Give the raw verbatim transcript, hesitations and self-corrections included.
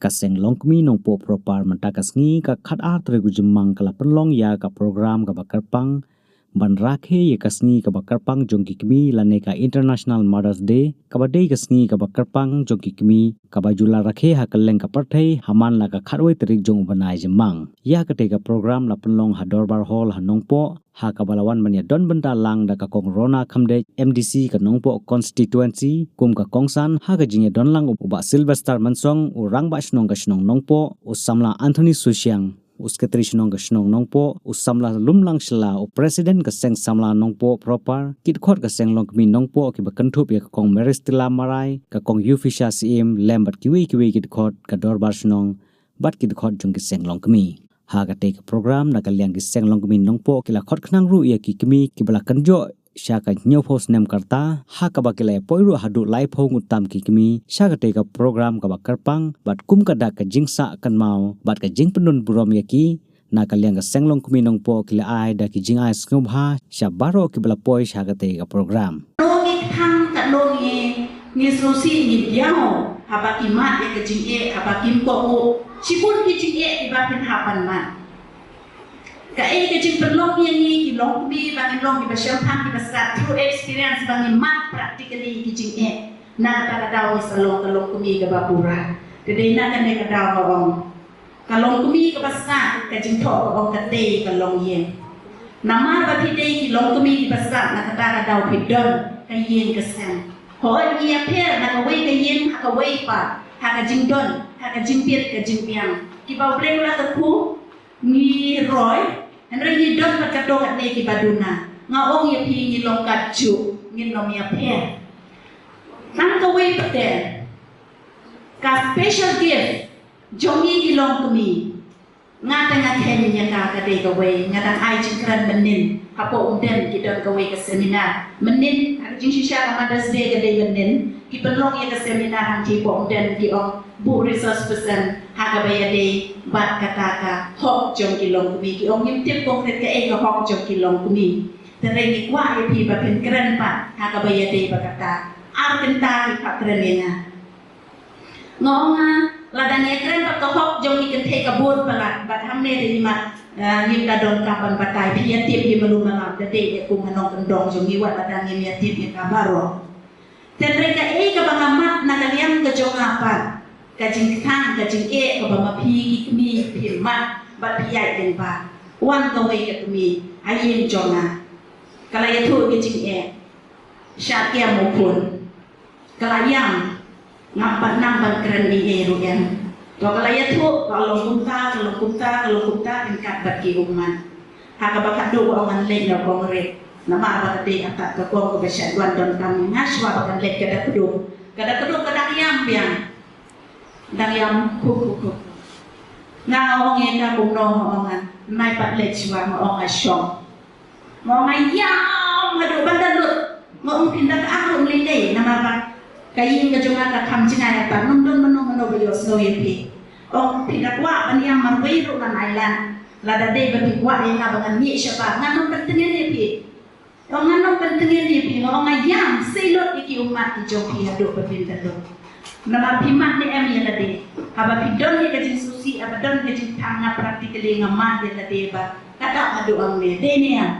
Seng Longkmie Nongpoh Proper mynta ka sngi ka khatar tarik u Jymmang ka la pynlong ïa ka program kaba kyrpang ban rakhe ïa ka sngi kaba kyrpang jong ki kmie lane ka International Mother's Day, kaba dei ka sngi kaba kyrpang jong ki kmie kaba ju la rakhe ha kylleng ka pyrthei ha man la ka khatwei tarik jong u bnai Jymmang. Ïa katei ka program la pynlong ha Dorbar Hall ha Nongpoh, ha kaba la wan ban ïadon bynta lang da ka Kong Rona Khymdeit, M D C ka Nongpoh Constituency, kum ka kongsan ha ka jingïadon lang u Bah Sylvester Mynsong, u Rangbah Shnong ka shnong Nongpoh, u samla Anthony Susiang, u Secretary Shnong ka shnong Nongpoh, u samla Lumlang Shylla, u President ka Seng Samla Nongpoh Proper, ki dkhot ka Seng Longkmie Nongpoh kiba kynthup ïa ka Kong Meristella Marai, ka Kong Euphesia Syiem, lem bad kiwei kiwei ki dkhot ka Dorbar Shnong bad ki dkhot jong ki Seng Longkmie. Ha katei ka program na ka liang ki Seng Longkmie Nongpoh ki la khot khnang ruh ïa ki kmie kiba la kynjoh sha ka hynñiewphew snem ka rta, ha kaba ki la ïa poi ruh haduh laiphew ngut tam ki kmie sha katei ka program kaba kyrpang, bad kum ka dak ka jingsah kynmaw bad ka jingpyndon burom ïa ki, na ka liang ka Seng Longkmie Nongpoh ki la ai da ki jingai sngewbha sha baroh kiba la poi sha katei ka program. Ngi kthang ka ngi ngi sngewsih ngi biang haba ki mad ïa ka jingeh haba kim koh u shibun ki jingeh kiba phin hap ban mad. Kaei ka jingpynlong ïa ngi ki Longkmie ba ngin long kiba shemphang kiba sat through experience ba ngin mad practically ki jingeh. Na kata ka daw ngi sa long ka Longkmie kaba pura. Te dei na kane ka daw ka ong ka Longkmie kaba sat ka jingthoh ka ong ka dei ka longïing. Namar ba phi dei ki Longkmie kiba sat na kata ka daw phi don ka ïing ka sem. Hooid ngi ïapher na kawei ka ïing ha kawei pat ha ka jingdon ha ka jingbit ka jingbiang. Kiba U Blei u la kyrkhu ngi roi, hynrei ngi don bad katto katne kiba duna. Nga ong ïa phi ngi long katjuh, ngin nym ïapher. Tang kawei pat te ka special gift jong ngi ki Longkmie. Nga te nga khein ïa ka ka dei kawei, nga dang ai jingkren mynnin hapoh Umden ki don kawei ka seminar. Mynnin ha ka jingshisha ka Mother's Day ka dei mynnin, ki pynlong ïa ka seminar hangtei hapoh Umden ki ong buh resource person ha kaba ïadei bad kata ka hok jong ki Longkmie. Ki ong ngim tip konkret kaei ka hok jong ki Longkmie. Te hynrei ngi kwah ïa phi ba phin kren pat ha kaba ïadei bad kata. Ar kynta phi phah kren ïa nga. Nga ong nga lada ngi ïakren bad ka hok jong ki kynthei ka bun palat bad hangne te ngi mat, eh, ngim da donkam ban batai, phi ïatip ïa malu malam da dei ïa kum ha nongkyndong jong ngi wat lada ngim ïatip ïa ka baroh. Te hynrei kaei kaba nga mad na ka liang ka jong nga pat ka jingkthang ka jingeh kaba ma phi ki kmie phi mad bad phi ïaid lyngba. Wan kawei ka kmie ha ïing jong nga ka la ïathuh ka jingeh. Shah kem u khun. Ka la ïam. Ngam pat nang ban kren ei ei ruh em. To ka la ïathuh ka long kumta ka long kumta ka long kumta ryngkat bad ki ummat. Ha kaba khadduh ka ong ngan leit na kong rit. Namar ba ka dei atat ka kong kaba shait wan donkam ïa nga shuwa ba kan leit ka da kdup. Ka da kdup ka dang ïam biang. Dang ïam khuk khuk khuk. Nga ong ïa ka kumno nga ong nga. Nai pat leit shuwa nga ong nga shong. Nga ong nga ïam haduh ban da lut. Nga ong phin da ka ar ruh mlien dei namar ba ka ïing ka jong nga ka kham jngai atat, ym don mano mano ba ïohsngew ïa phi. Ong phin da kwah ban ïam marwei ruh ngan ailad. Lada dei ba phi kwah ïa nga ba ngan mih shabar ngan ym pyntngen ïa phi. Ong ngan ym pyntngen ïa phi, nga ong nga ïam sei lut ïa ki ummat ki jong phi haduh ba phin da lut. Namar phi mad ne em ïa lade. Haba phi don ïa ka jingsngewsih, haba don ka jingthang, nga practically nga mad ïa lade ba ka dap haduh hangne. Dei ne em?